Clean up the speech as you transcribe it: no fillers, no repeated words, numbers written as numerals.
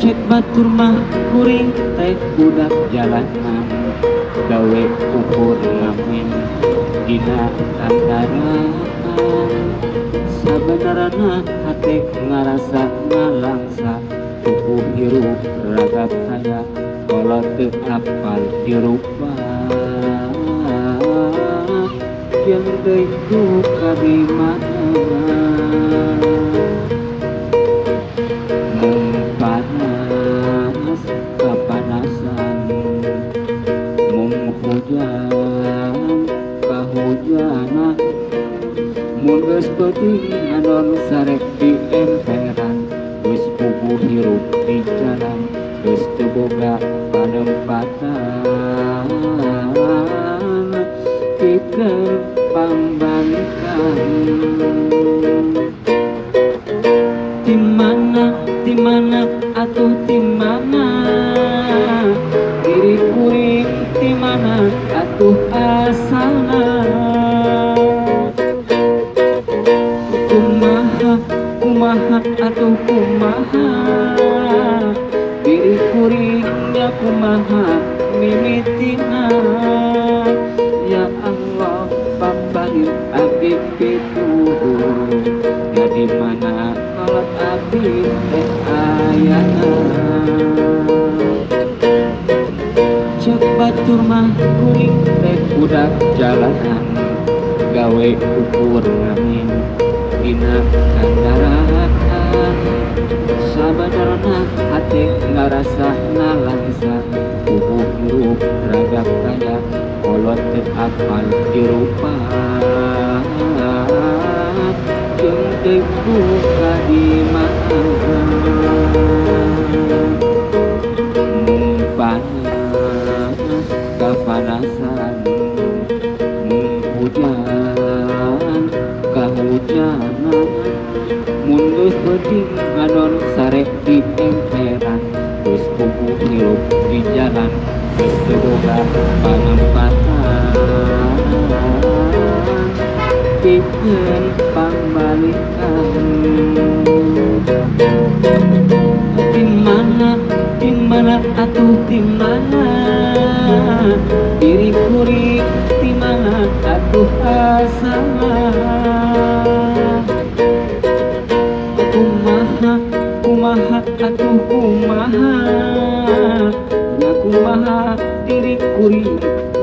Cek batur mah kuring teh budak jalanan gawe ukur ngamen dina kandaraan sabenerna hate ngarasa ngalangsa tubuh hirup ragap kaya kolot teu apal dirubah jeung deui duka di mana mung panas kapanasan mung hujan kahujanan mun geus peuting ngadon sarek di emperan geus puguh hirup di jalan geus teu boga panempatan pikeun pangbalikan. Di mana atuh di mana diri kuring di mana atuh asalna kumaha kumaha atuh kumaha diri kuring ya kumaha mimitina ya Allah paparin abdi pituhur ya di mana kolot abdi teh ayana. Cek batur mah kuring teh budak jalanan gawe ukur ngamen dina kandaraan sabenerna hate ngarasa nalangsa tubuh hirup ragap kaya kolot teu apal dirupah jeung deui duka di mana mung panas kapanasan mung hujan kahujanan mun geus peuting ngadon sarek di emperan geus puguh hirup di jalan geus teu boga panempatan pikeun pangbalikan. Di mana atuh di mana